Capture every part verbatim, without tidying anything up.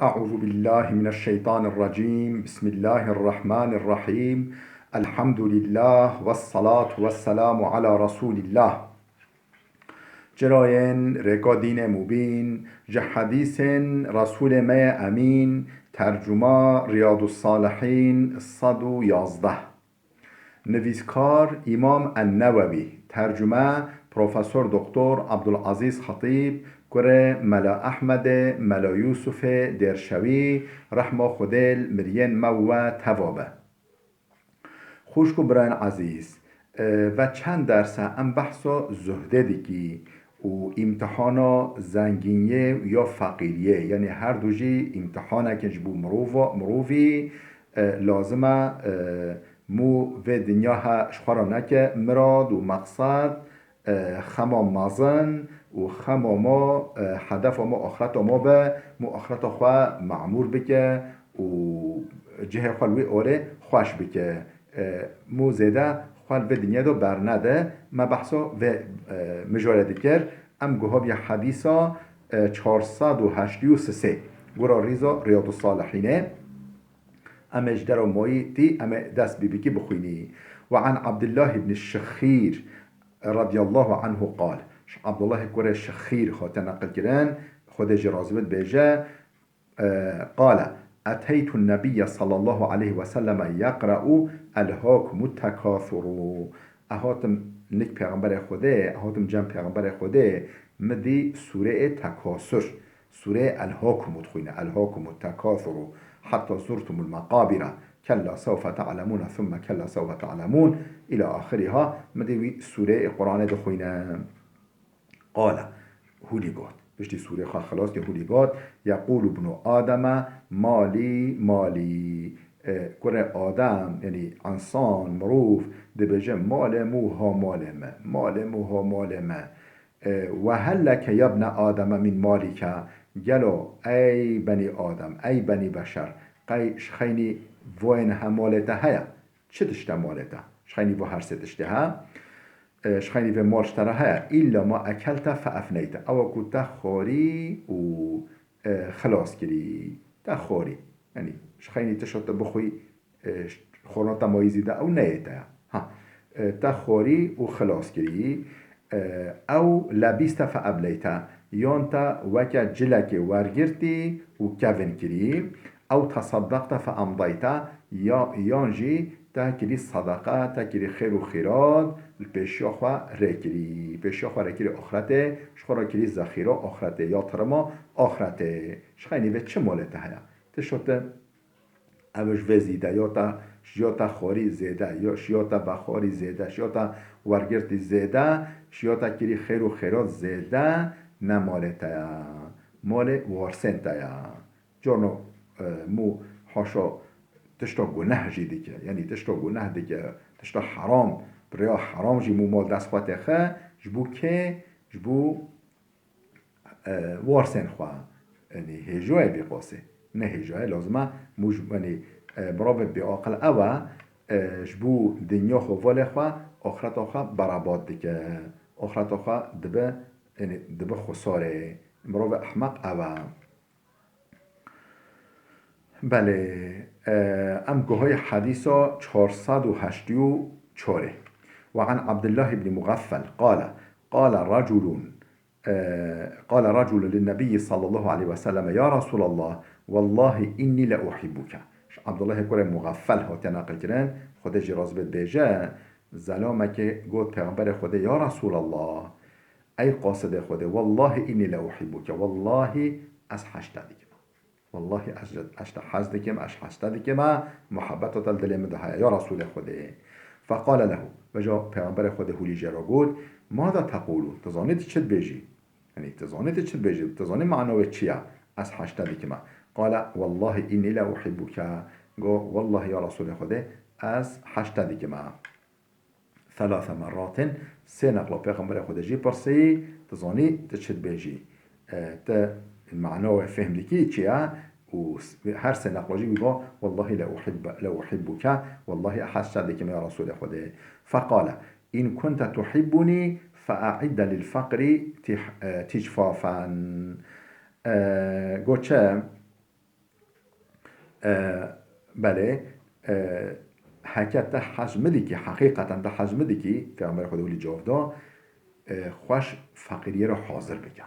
أعوذ بالله من الشيطان الرجيم. بسم الله الرحمن الرحيم. الحمد لله والصلاة والسلام على رسول الله. Cirayên rêka dînê mubîn, ji hedîsên Resûlê me yê Emîn, tercuma Riyadus Salihîn sed û yazdeh. Nivîskar Îmam En-Newewî, tercume Profesor Doktor Abdulazîz Xetîb, kurê Mela Ehmedê, Mela Yûsufê Dêrşewî, rehma Xwedê li miriyên me û we teva be. Xwişk û birayên ezîz, e, ve çend derse em behsa zuhdê dikî û îmtihana zengîniyê ya feqîriyê, yanî her du jî îmtihanekên ji bo mirova, mirovî, e, lazim e, e, mû vê dinya he ji xwe re neke mirad û meqsed, e, xema mezin û xema ma, e, hedefa ma axireta ma be, mû axireta xwe memûr bike û cihê xwe li wî orê xweş bike. E, mû zêde xwe li vê dinyê de bernede. Me behsa vê, e, mijarê dikir. Em guhabiye hedîsa, e, çar sed û heştê û sê, gora rîza Riyadus Salihînê. Em ê ji dera mayî tî, em ê dest bî bikî bixwînî. Ve an Abdullah ibn Şixîr radiyallahu anhu qal. Ji Abdullahê kurê Şixîr hate neqil kirin, Xwedê jî razî be, dibêje, e, qale, eteytu nebiyye sallallahu aleyhi ve selleme yeqre'u elhakumut tekasuru. Ez hatim nik Pêxemberê Xwedê, ez hatim cem Pêxemberê Xwedê, min dî sûreyê Tekasur. Sûreyê Elhakum dixwîne, Elhakumut tekasuru hetta zurtumul meqabira, kella sewfe te'lemûne thumme kella sewfe te'lemûn, îla axiriha, min dî wî sûreyê Quranê dixwîne. Qale, hûlî got. Piştî sûrê xwe xilas kir, hûlî got, yeqûlu ibnu Ademe malî, malî. E, kurê Adem, yanî însan, mirov, dibêje, malê min û ha malê me, malê min û ha malê me. E, ve hel leke ya bne Ademe min malike, gelo ey benî Adem, ey benî beşer, qey ji xeynî voyên he malê te heye? Çi tişt e malê te? Ji xeynî vo her sê tiştê he? E, ji xeynî vê mal ji te re heye? Îlla ma ekelte fe efneyte. Ewa ku te xwarî û, e, xilas kirî. Te xwarî. Yanî ji xeynî tişta tu bixwî, e, ş-, xorna te mayî zî de ew neyê te ya. Ha, e, te xwarî û xilas kirî, e, ew lebîste fe ebleyte, yan te weke cilekê wergirtî û kevin kirî, ew teseddaqte fe emdayte, ya, yan jî te kirî sedeqe, te kirî xêr û xîrat, li pêşiya xwe rê kirî. Pêşiya xwe rê kirî axretê, ji xwe re kirî zexîra axretê, ya tirima axretê. Ji xeynî vê çi malê te heye? Tişta te Ev ji vê zêde, ya te, ya te xwarî zêde, ya, ya te vexwarî zêde, ya te wergirtî zêde, ya te kirî xêr û xêrat zêde, ne malê te ye. Malê warisên te ye. Carno, e, mû haşa tişta guneh jî dike. Yanî tişta guneh dike, tişta heram, bi rêya heram jî mû mal dest xwe têxe, ji bo kê? Ji bo e, warsên xwe, yanî hêjoyê vî qasê. Ne hêjoyê, lazim e mûj, yanî, e, mirovê bêaqil ew e, e, ji bo dinya xwe, valê xwe, axireta xwe berabat dike. Axireta xwe dibe, yanî dibe xusarê. Mirovê ehmeq ew e. Belê, e, em guhayê hedîsa çar sed û heştê û çarê. Ve an Abdullah ibn Mugeffel qale, qale reculun, e, qale reculun lin Nebiyyi sallallahu aleyhi ve sellem, ya Resulallah, wallahi inni le uhibbuke. Ji Abdullahê kurê Mugeffel hatiye neqilkirin, Xwedê jî razî be, dibêje, zelamekê got Pêxemberê Xwedê, ya Resulallah, ey qasidê Xwedê, wallahi inni le uhibbuke, wallahi ez heşte dikim. Wellahî ez ji, ez te hez dikim, ez heşte dikim, muhebbeta te li dilê min de heye, ya Resûlê Xwedê. Feqale lehu, vêca Pêxemberê Xwedê hûlî jê re got, Mada teqûlû, tu zanî tu çi dibêjî? Yanî tu zanî tu çi dibêjî? Tu zanî mana wê çi ye? Ez heşte dikim. Qale, Wellahî înnî le uhîbbuke. Got, Wellahî ya Resûlê Xwedê, ez heşte dikim. Thelâthe merratin, sê neqla Pêxemberê Xwedê jî pirsî, tu zanî tu çi dibêjî? E, tu mana wê fêhm dikî çi ye? Û s-, her sê neqla jî wî got, Wellahî le uhibbe-, le uhibbuke, wellahî heşte dikim ya Resûlê Xwedê. Feqale, In kunte tuhibbunî fe'e'idde lil feqrî tih-, e, tîcfafen. E, got çi? E, belê, e, heke te hez midikî, heqîqeten te hez midikî, Pêxemberê Xwedê welî cevab da, e, xweş feqîriyê re hazir bike.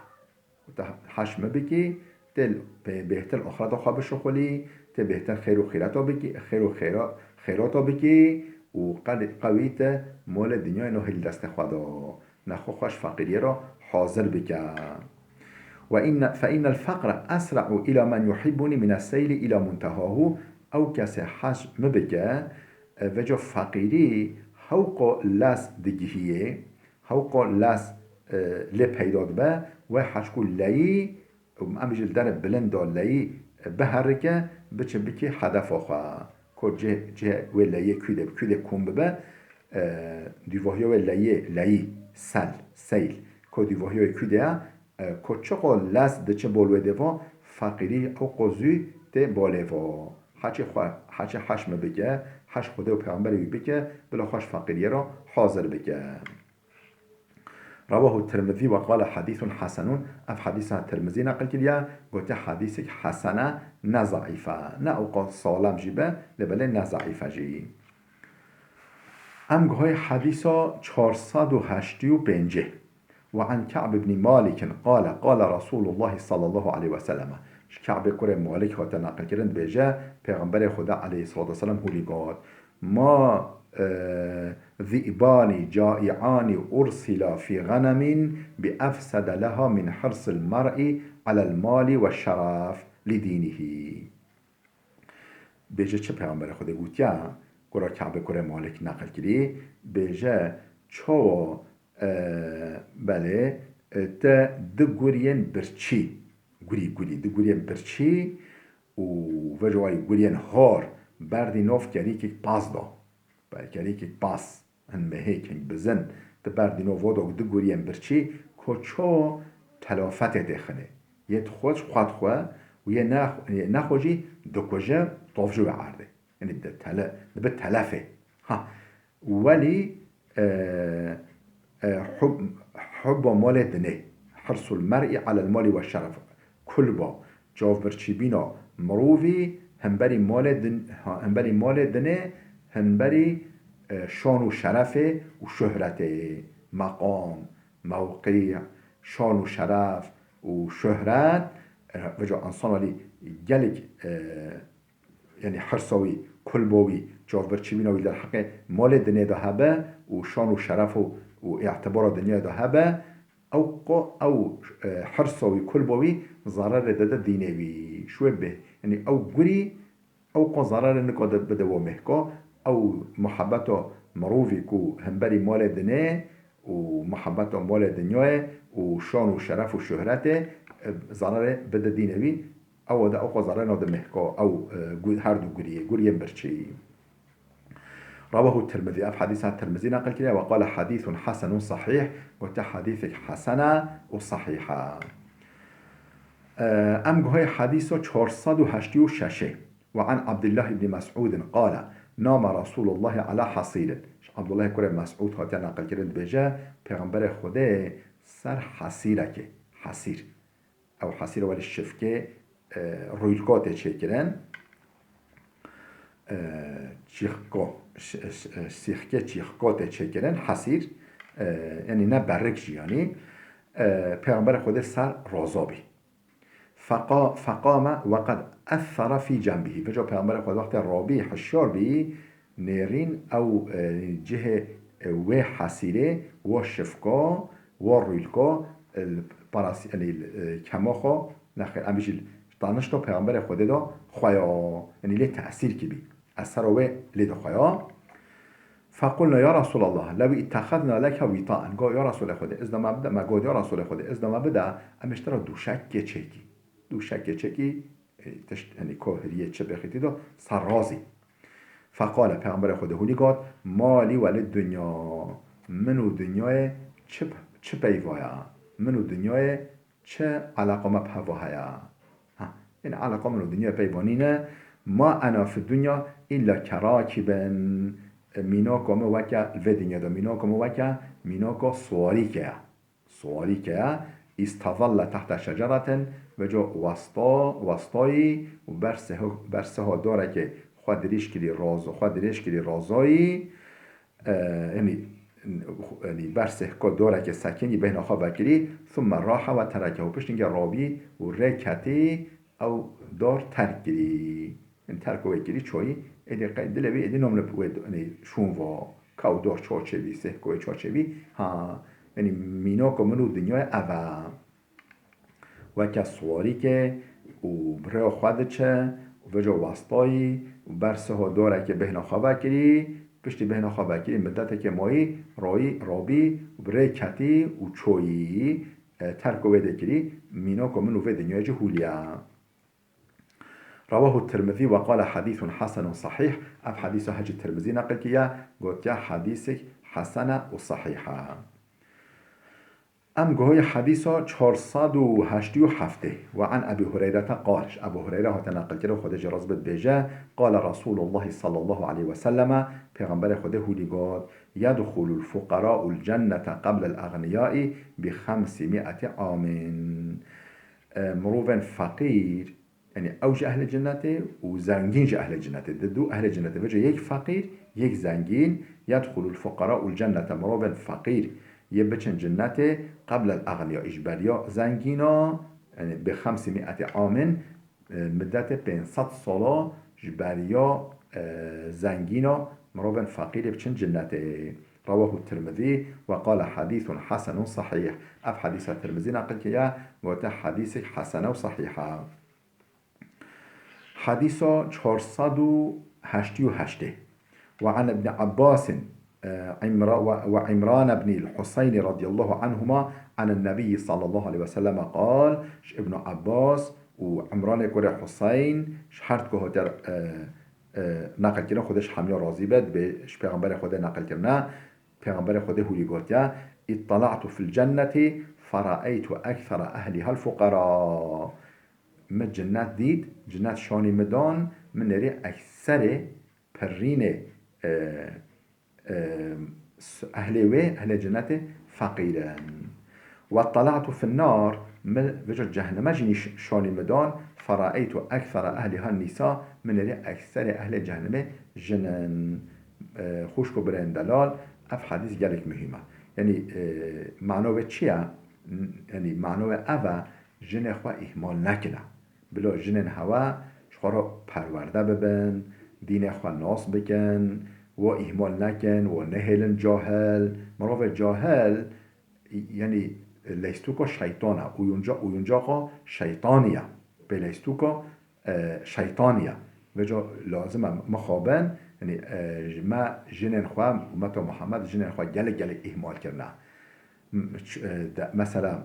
Û te hez mi bikî, tê bê-, bêhtir axireta xwe bişuxulî, tê bêhtir xêr û xîreta bikî, xêr û xêra-, xêrata bikî û qed-, qewî te molê dinyayê no hil destê xwe da. Nexwe xweş feqîriyê re hazir bike. Ve inne, fe innel feqre esra'u ila men yuhibbuni mine seyli ila muntehahu. Ew kesê hez mi bike, e, veco feqîrî hewqo lez digihiyê, hewqo lez, e, lê peyda dibe, wê hez ku leyî, em jî li derê bilind de leyî, e, biherike, biçe bikê hedefa xwe. Ko cih, cihê wê leyê kû de, kû de kom bibe, e, dûvahiya wê leyê, leyî, sel, seyl. Ko dûvahiya wê kû de ye, e, ko çiqo lez diçe bol wê dê va, feqîrî ew qo zû tê bolê va. Heçê xwe, heçê hez mi bike, hez Xwedê û Pêxemberê wî bike, bila xweş feqîriyê re hazir bike. Rewahu Tirmizî ve qale hadîsun hasenun. Ev hadîsa Tirmizî neqil kiriye, gote hadîsek hesen e, ne zeîf e. Ne ewqas salim jî be, lê belê ne zeîf e jî. Em guhayê hadîsa çar sed û heştê û pêncê. Ve an Ka'b ibn Malik qale, qale Resulullah sallallahu aleyhi ve sellem. Ji Ka'bê kurê Malik hate neqilkirin, dibêje, Pêxemberê Xweda aleyhissalatu vesselam hûlî got, Ma, e, ذئبان جائعان أرسلا في غنم بأفسد لها من حرص المرء على المال والشرف لدينه. Bêje çi Pêxemberê Xwedê gotiya, kura Ka'bê kurê Malik neqil kirî, bêje, çawa, e, belê, e, te du guriyên birçî, gurî, gurî, du guriyên birçî û veco wayî guriyên hor berdî nov kerîkek pas da. Ber kerîkek pas, hin mehêk, hin bizin, tu berdî nov, veco du guriyên birçî, ko ço telafetê tê xinê. Yê xwe ji xwe dixwe û yê ne-, yê nexwe jî dikuje, tovji wê erdê. Yanî di tele-, dibe telefê. Ha, welî, e, e, hub-, hubba malê dinê. Hirsul mer'i alel mali ve şeref. Kulba, çavbirçîbîna mirovî hemberî malê din-, ha, hemberî malê dinê, hemberî, e, şan û şerefê û şuhretê. Meqam, mewqî, şan û şeref û şuhret, e, veco însan welî gelek, e, yanî hirsa wî, kulba wî, çavbirçîbîna wî derheqê malê dinê de hebe û şan û şeref û, û îtibara dinyayê de hebe, ew qo-, ew, e, hirsa wî, kulba wî zererê dide dînê wî. Şûyê bê-, yanî ew gurî, ew qo zererê nikade bide wo mehka, ew muhebbeta mirovî ku hemberî malê dinê û muhebbeta malê dinyayê û şan û şeref û şuhretê, e, zererê bide dînê wî, ew de ew qo zererê nade mehka, ew, e, gu-, her du guriyê, guriyên birçî. Rewahu Tirmizî, ev hedîsa Tirmizî neqil kiriye, ve qale hadîsun hasenun sahîh, gote hedîsek hesen e û sahîh e. E, em guhayê hedîsa çar sed û heştê û şeş ê. Ve an Abdullah ibn Mes'ud qale, nama Resulullahi ala hasirin. Ji Abdullah kurê Mes'ud hatiye neqil kirin, dibêje, Pêxemberê Xwedê ser hesîrekê, hesîr. Ew hesîr welî şifkê, e, rûyilko tê çêkirin. E, çîxko, ş-, ş-, e, sîxkê çîxko tê çêkirin, hesîr, e, yanî ne berrik jî yanî. E, Pêxemberê Xwedê ser roza bî. Feqa-, feqame ve qed ethera fî cenbihî. Veco Pêxemberê Xwedê wextê rabî, hişyar bî, nêrîn ew, e, cihê, e, wê hesîrê, wo şifko, wo rûyilko, e, li parasî-, e, li, e, kemo xwe, nexêr, em bêjî li tanişto Pêxemberê Xwedê de xweya, yanî lê tesîr kibî. Esero wê lê dixweya. Fequlna ya Resulallah, lew ittexezna leke wîtaen. Got, ya Resulê Xwedê, izna me bide, me got, ya Resulê Xwedê, izna me bide, em ji te re dûşekê çêkî. Dûşekê çêkî, e, tişt, yanî ko hiriyê çi bêxî tê de, ser razî. Feqale, Pêxemberê Xwedê hûnî got, ma lî we lid dunya, min û dinyayê çi, çi peyva ye? Min û dinyayê çi eleqa me bi heva heye? Ha, yanî eleqa min û dinyayê peyva nîne. Ma ena fi dunya illa kerakibin, e, mînako min weke li vê dinya de, mînako min weke mînako siwarîkê ye. Siwarîkê ye, îstezelle tehte şeceratin, Veco wasta, wastayî û berseho-, berseha darekê xwe dirêj kirî raz-, xwe dirêj kirî razayî, e, yanî, yanî bersê hika darekê sekinî bêhna xwe vekirî, thumme raha ve terekehu, piştî ke rabî û rê ketî ew dar terk kirî. Yanî terko wê kirî çayî, êdî qey dilê wî êdî namine wê, yanî şûn va, ka ew dar ça çêbî, sê hika wê ça çêbî, ha, yanî mînaka min û dinyayê ev e. Weke siwarîkê û bi rêya xwe diçe û veca westayî û bersiha darekê bêhna xwe vekirî, piştî bêhna xwe vekirî, midetekê mayî, rayî, rabî û bi rê ketî û çoyî, e, terko wê de kirî, mînaka min û vê dinyayê jî hûliye. Rewahu Tirmizî ve qale hadîsun hasenun sahîh. Ev hadîsa hecî Tirmizî neqil kiriye, gotiye hadîsek hesene û sahîh e. Em guhayê hedîsa çar sed û heştê û heftê. Ve an Ebî Hureyrete qal, ji Ebû Hureyre hate neqilkirin, Xwedê jê razî be, dibêje, qale Resûlullahî sallallahu aleyhi ve selleme, Pêxemberê Xwedê hûlî got, yedxulul fuqaraul cennete qeblel egniyai bi xemsî mi'eti amin. E, mirovên feqîr, Yanî ew ji ehlê cennetê û zengîn ji ehlê cennetê. Di du ehlê cennetê. Veco yek feqîr, yek zengîn. Yedxulul fuqaraul cennete. Mirovên feqîr yê biçin cennetê qeblel egniyai, ji beriya zengîna, yanî bi xemsî mi'eti amin, e, middetê pênc sed sala ji beriya, e, zengîna mirovên feqîrê biçin cennetê. Rewahu Tirmizî ve qale hadîsun hasenun sahîh. Ev hedîsa Tirmizî neqil kiriye, gote hedîsek hesene û sahîh e. Hedîsa çar sed û heştê û heştê. Ve an Ibn Abbas, e, Imra-, ve, ve İmran ibn al-Husayn radiyallahu anhuma an Nebi sallallahu aleyhi ve sellem qal, ji Ibn Abbas û Imranê kurê Husayn, ji her diku hate, e, e, neqil kirin, Xwedê ji hemiya razî be, dibê ji Pêxemberê Xwedê neqil kirine, Pêxemberê Xwedê hûlî gotiye, "İttala'tu fil cenneti feraeytu ekthera ehliha al-fuqara." Min cinnet dît, cinnet şanî min dan, min nêrî ekserê pirrînê, e, e, s-, ehlê wê, ehlê cinnetê feqîr in. "Ve tala'tu fin nar", min vêca cehenneme jî nîş-, şanî min dan, "feraeytu ekthera ehliha nisa", min nêrî ekserê ehlê cehenneme jin in. E, xwişk û birên delal, ev hedîs gelek muhîm e. Yanî, e, mano wê çi ye? N-, yanî mano wê ev e, jinê xwe îhmal nekine. Bila jinên hewe ji xwe re perwerde bibin, dînê xwe nas bikin, we îhmal nekin, we nehêlin cahil. Mirovê cahil, yanî, leystoka şeytan e, oyunca-, oyuncaqa şeytanî ye. Pêleystoka, e, şeytanî ye. Vêca lazim e mixabin, yanî, e, me jinên xwe, ummeta Muhammed jinên xwe gelek gelek îhmal kirine. M-, ç-, e, de, mesela,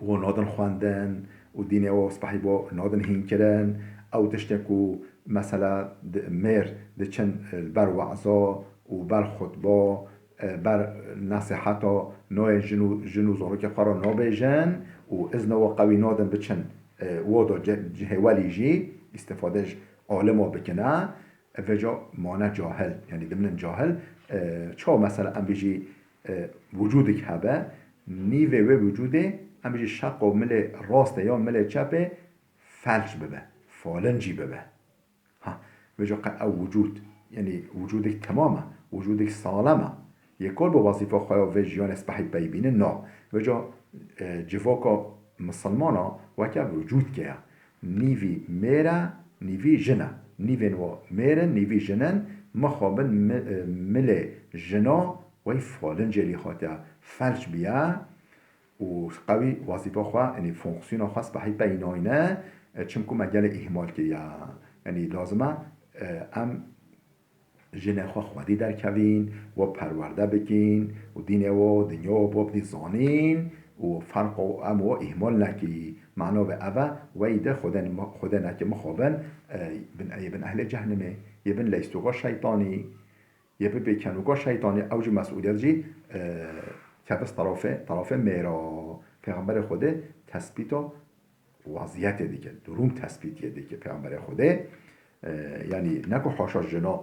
bo nadin xwendin û dînê û spehî bo nadin hînkirin. Ew tiştê ku mesela di, mêr diçin, e, li ber we'za û ber xutba, e, ber nesiheta nayên jin û, jin û zarokê xwe re nabêjin û izna we qewî nadin biçin, e, wo da ce-, cihê welî jî îstifade ji alima bikine. Vêca mane cahil, yanî diminin cahil. E, çawa mesela em bêjî, e, wicûdek hebe, nîvê wê wicûdê, em bêjî şeqo milê rastê ya milê çepê felç bibe, falincî bibe. Ha, vêca qe ew wicûd, yanî wicûdek temam e, wicûdek salem e. Yê kor bi wezîfa xwe ya vê jiyanê spehî pey bînin, na. Vêca, e, civaka misilmana weke wicûdkê ye. Nîvî mêr e, nîvî jin e. Nîvên wa mêr in, nîvî jin in, mixabin mi-, e, milê jina wey falincê lî hatiye, felç bûye û qewî wezîfa xwe, yanî fonksiyona xwe spehî pey nayne, e, çimku me gelê îhmal kiriye. Yanî lazim e, e, em jinê xwe xwedî derkevîn, we perwerde bikîn û dînê we, dinya we bo bidî zanîn û ferqo em we îhmal nekî. Mano ve ev e, wey de Xwedê, Xwedê neke mixabin, e, bin, yê bin ehlê cehnemê, yê bin leystoka şeytanî, yê bibê kenoka şeytanî, ew jî mesûliyet jî, e, kevist terafê, terafê mêra. Pêxemberê Xwedê tespîta weziyetê dike, durum tespîtiyê dike Pêxemberê Xwedê. E, yanî ne ku haşa jina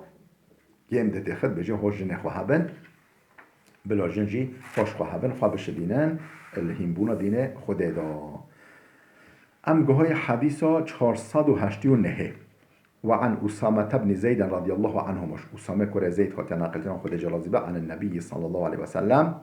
kêm de têxit bêje, ho jinê xwe hebin, bila jin jî xweş xwe hebin, xwe bişidînin, li hînbûna dînê Xwedê de. Em guhayê hedîsa çar sed û heştê û nehê. Ve an Usame ibn Zeyden radiyallahu anhuma. Usame kurê Zeyd hatiye naqil kirin, Xwedê jê razî be, an Nebiyyi sallallahu aleyhi ve sellem.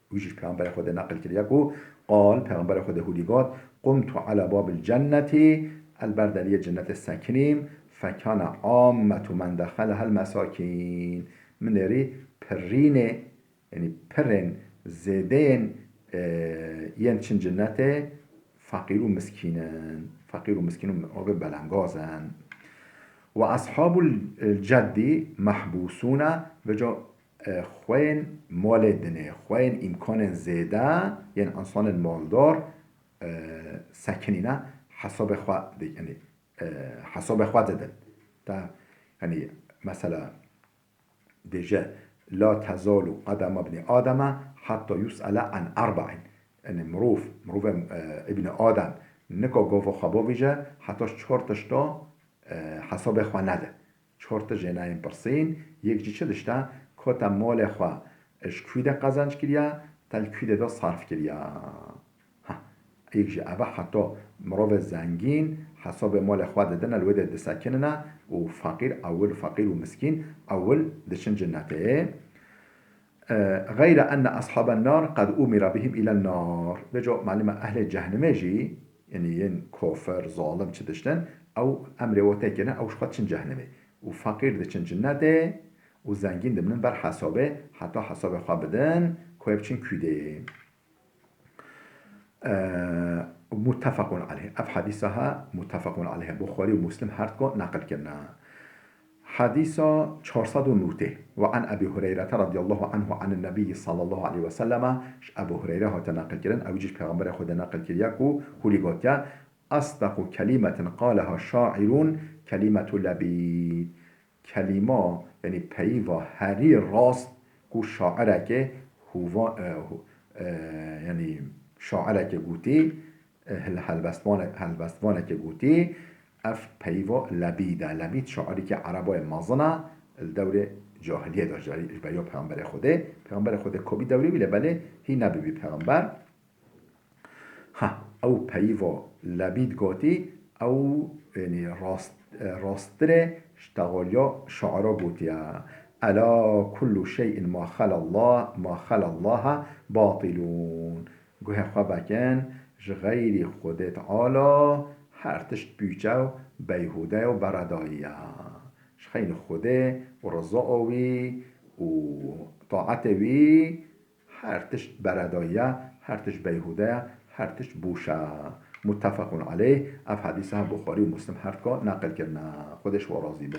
Wî jî ji Peyxemberê Xwedê naqil kiriye ku qal, Peyxemberê Xwedê hûlî got, "Qumtu ala babil cenneti, el ber deriyê cennetê sekinîm, fekane ammetu men dexelehel mesakîn." Min êrî pirînê, yanî pirên zêdeyên, e, yên çin cennetê feqîr û miskîn in. Feqîr û miskîn û mirovê belengaz in. Ve ashabul ceddî mehbûsûne, vêca, e, xweyên malê dinê, xweyên îmkanên zêde yên însanên maldar, e, sekinîne, hesabê xwe di-, yanî, e, hesabê xwe didin. Te, yanî, mesela, dêje, "La tezalu qedema ibni Ademe hatta yus'ele an erba'in." Yanî mirov, mirovê, e, îbni Adem nika gava xwe bavêje, heta ji çar tişta, e, hesabê xwe nede. Çar tişt jê nayên pirsîn, yek jî çi tişt e? Ka te malê xwe ji kû de qezenc kiriye, te li kû de de sarf kiriye. Ha, yek jî ev e, heta mirovê zengîn hesabê malê xwe didine, li wê de disekinine û feqîr ewil, feqîr û miskîn ewil diçin cinnetê. E, geyre enne ashaben nar qed umira bihim îlen nar. Vêca malûm e ehlê cehnimê jî, yanî yên kofir, zalim çi tiştin, ew emrê we tê kirin, ew ji xwe diçin cehnimê. Û feqîr diçin cinnetê û zengîn dimînin ber hesabê, heta hesabê xwe bidin, ku wê biçin kûdê. Eee, muttefaqun aleyh. Ev hedîsa ha muttefaqun aleyh. Buxarî û Muslim her duko neqil kirine. Hedîsa çar sed û nûtê. Ve an Ebî Hureyre radiyallahu anhu anin Nebiyyi sallallahu aleyhi ve selleme. Ji Ebû Hureyre hate neqil kirin. Ew jî ji Peyxemberê Xwedê neqil kiriye ku hûlî gotiye, "Asdaqu kelimetin qaleha şairun kelimetu Lebîd." Kelîma, yanî peyva herî rast ku şairekê hûva-, e, hû-, e, yanî şairekê gotî, e, hel-, helbestvanek-, helbestvanekê gotî, ev peyva Lebîd e. Lebîd şairekê Erebayê mezin e, li dewrê cahiliyê de ji, ji beriya Peyxemberê Xwedê. Peyxemberê Xwedê ko bî dewrê wî, lê belê hî nebibî peyxember. Ha, ew peyva Lebîd gotî, ew, yanî rast-, rasttirê ji texaliya şaira gotiye. "Ela kullu şey'in ma xelallah, ma xelallaha batilun." Guhê xwe vekin, ji xeyrî Xwedê Teala her tişt pûçe û beyhûde ye û beredayî ye. Ji xeynî Xwedê û rizaya wî û taetê wî her tişt beredayî ye, her tişt beyhûde ye, her tişt boş e. Muttefaqun aleyh, ev hedîsa Buxarî û Muslim her duka neqil kirine. Xwedê ji we razî be.